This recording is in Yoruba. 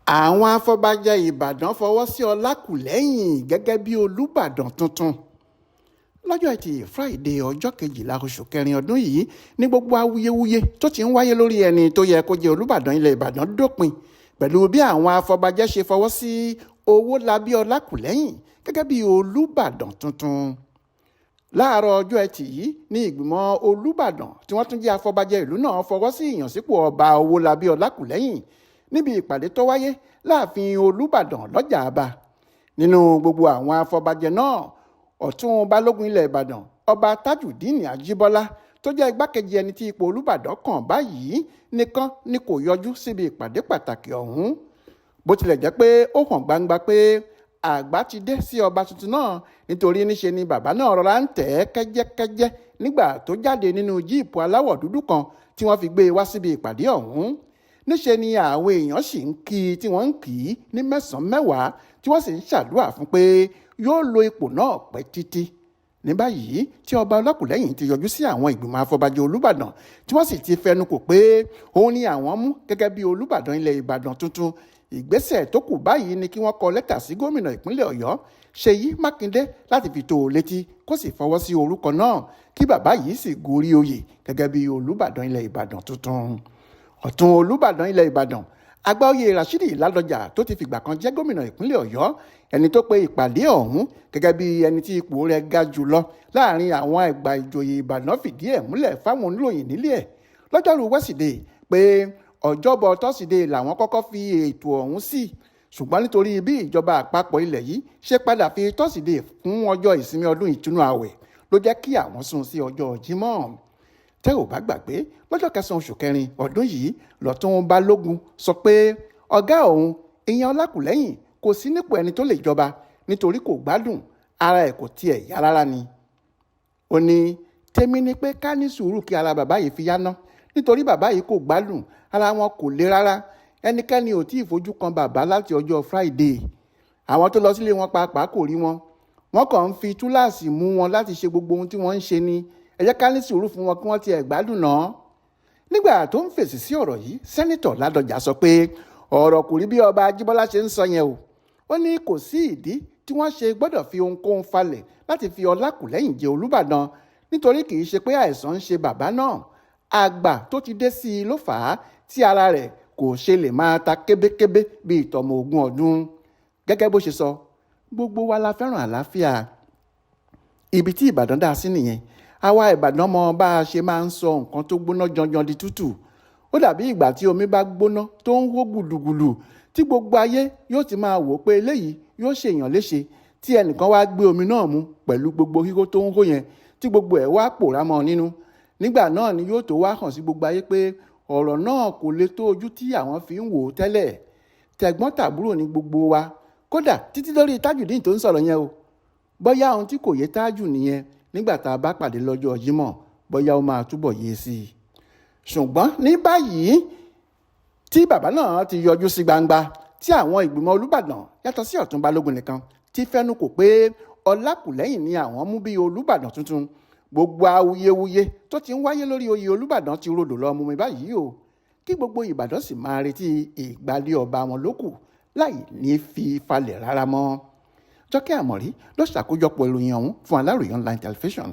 Àwọn afọbajẹ Ìbàdàn fọwọ́ sí Ọlákùlẹ́hìn gẹ́gẹ́ bíi Olùbàdàn tuntun lọ́jọ́ Etí Fúrádéé, ọjọ́ 12 oṣù kẹrin ọdún yìí, ní gbogbo awuyewuye tó ti ń wáyé lórí ẹni tó yẹ kó jẹ́ Olùbàdàn ilẹ̀ Ìbàdàn dópin pẹ̀lú bí àwọn afọbajẹ ṣe fọwọ́ sí Owólabí Ọlákùlẹ́hìn gẹ́gẹ́ bíi Olùbàdàn tuntun. Láàárọ̀ ọjọ́ Ẹtì yìí ní ìgbìmọ̀ Olùbàdàn tí wọ́n tún jẹ́ afọbajẹ ìlú náà fọwọ́ sí ìyànsípò Ọba Owólabí Ọlákùlẹ́hìn níbi ìpàdé tó wáyé láàfin Olùbàdàn lọ́jà Àbá. Nínú gbogbo àwọn afọbajẹ náà, Ọ̀tún Balógun ilẹ̀ Ìbàdàn, Ọba Tajudeen Ajíbọ́lá, tó jẹ́ igbákejì ẹni tí ipò Olùbàdàn kàn báyìí nìkan ni kò yọjú síbi ìpàdé pàtàkì ọ̀hún, bó tilẹ̀ jẹ́ pé ó hàn gbangba pé àgbà ti dé sí ọba tuntun náà, nítorí níṣe ni bàbá náà rọra ń tẹ̀ ẹ́ kẹ́jẹ́kẹ́jẹ́ nígbà tó jáde nínú jíìpù aláwọ̀ dúdú kan tí wọ́n fi gbé e wá síbi ìpàdé ọ̀hún. Níṣe ni àwọn èèyàn sì ń kí i, tí wọ́n ń kì í ní mẹ́sàn-án mẹ́wàá, tí wọ́n sì ń ṣàdúrà fún pé yóò lo ipò náà pẹ́ títí. Ní báyìí tí Ọba Ọlákùlẹ́hìn ti yọjú sí àwọn ìgbìmọ̀ afọbajẹ Olùbàdàn, tí wọ́n sì ti fẹnu kò pé òun ni àwọn mú gẹ́gẹ́ bí Olùbàdàn ilẹ̀ Ìbàdàn tuntun, ìgbésẹ̀ tó kù báyìí ni kí wọ́n kọ lẹ́tà sí gómìnà ìpínlẹ̀ Ọ̀yọ́, Ṣèyí Mákindé, láti fi tó o létí kó sì fọwọ́ sí orúkọ náà, kí bàbá yìí sì gorí oyè gẹ́gẹ́ bí Olùbàdàn ilẹ̀ Ìbàdàn tuntun. Ọ̀tún Olùbàdàn ilẹ̀ Ìbàdàn, Àgbáòye Rashidi Ládọjà, tó ti fìgbà kan jẹ́ gómìnà ìpínlẹ̀ Ọ̀yọ́, ẹni tó pe ìpàdé ọ̀hún gẹ́gẹ́ bí ẹni tí ipò rẹ̀ ga jùlọ láàrin àwọn àgbà ìjòyè Ìbàdàn, fìdí ẹ̀ múlẹ̀ fáwọn oníròyìn nílé ẹ̀ lọ́jọ́rú wẹ́sídẹ̀ẹ́ pé Ọjọ́bọ̀ Tọ́sídẹ̀ẹ́ làwọn kọ́kọ́ fi ètò ọ̀hún sí, ṣùgbọ́n nítorí bí ìjọba àpapọ̀ ilẹ̀ yìí ṣe padà fi Tọ́sídẹ̀ẹ́ fún ọjọ́ ìsinmi ọdún ìtúnú ààwẹ̀ ló jẹ́ kí àwọn sún sí ọjọ́ Jímọ̀. Tẹ́ ò bá gbàgbé, lọ́jọ́ 9 oṣù kẹrin ọdún yìí lọ́tún Balógun sọ pé ọ̀gá òun, ìyẹn Ọlákùlẹ́hìn, kò sí nípò ẹni tó lè jọba nítorí kò gbádùn ara ẹ̀, kò tiẹ̀ yá rárá ni. Ó ní, "Tèmi ni pé ká ní sùúrù kí ara bàbá yìí fi yá ná, nítorí bàbá yìí kò gbádùn, ara wọn kò le rárá. Ẹnikẹ́ni ò tí ì fojú kan bàbá láti ọjọ́ Friday. Àwọn tó lọ sílé wọn pàápàá kò rí wọn. Wọ́n kàn ń fi túláàsì mú wọn láti ṣe gbogbo ohun tí wọ́n ń ṣe ni. Ẹ jẹ́ ká ní sùúrù fún wọn kí wọ́n tiẹ̀ gbádùn náà." Nígbà tó ń fèsì sí ọ̀rọ̀ yìí, Sẹ́nitọ̀ Ládọjà sọ pé ọ̀rọ̀ kò rí bí Ọba Ajíbọ́lá ṣe ń sọ yẹn o. Ó ní kò sí ìdí tí wọ́n ṣe gbọ́dọ̀ fi ohunkóhun falẹ̀ láti fi Ọlákùlẹ́hìn jẹ Olùbàdàn, nítorí kì í ṣe pé àìsàn ń ṣe bàbá náà. Àgbà tó ti dé sí i ló fà á tí ara rẹ̀ kò ṣe lè máa ta kébékébé bíi tọmọ 20 ọdún. Gẹ́gẹ́ bó ṣe sọ, gbogbo wa la fẹ́ràn àlàáfíà. Ibi tí Ìbàdàn dá sí nìyẹn. Àwa Ìbàdàn mọ bá a ṣe máa ń sọ nǹkan tó gbóná janjan di tútù. Ó dàbí ìgbà tí omi bá gbóná tó ń hó gbùdùgbùdù, tí gbogbo ayé yóò ti máa wò pé eléyìí yóò ṣèyàn léṣe, tí ẹnìkan wá gbé omi náà mu pẹ̀lú gbogbo híhó tó ń hó yẹn, tí gbogbo ẹ̀ wá pòórá mọ́ nínú. Nígbà náà ni yóò tó wá hàn sí gbogbo ayé pé ọ̀rọ̀ náà kò le tó ojú tí àwọn fi ń wò ó tẹ́lẹ̀. Tẹ̀gbọ́n tàbúrò ní gbogbo wa, kódà títí lórí Tajudeen tó ń sọ̀rọ̀ yẹn o. Bóyá ohun tí kò yé Tájù nìyẹn. Nígbà tá a bá pàdé lọ́jọ́ Jímọ̀, bóyá ó máa túbọ̀ yé sí i. Ṣùgbọ́n ní báyìí tí bàbá náà ti yọjú sí gbangba, tí àwọn ìgbìmọ̀ Olùbàdàn, yàtọ̀ sí Ọ̀tún Balógun nìkan, ti fẹ́nu kò pé Ọlákùlẹ́hìn ni àwọn mú bí Olùbàdàn tuntun, gbogbo awuyewuye tó ti ń wáyé lórí oyè Olùbàdàn ti rodò lọ mumi báyìí o. Kí gbogbo Ìbàdàn sì máa retí ìgbàlẹ̀ ọba wọn lókù láì ní fi falẹ̀ rárá mọ́. Jọ́kẹ́ Àmọ̀rí ló ṣàkójọpọ̀ ìròyìn ọ̀hún fún Aláròyé Online Television.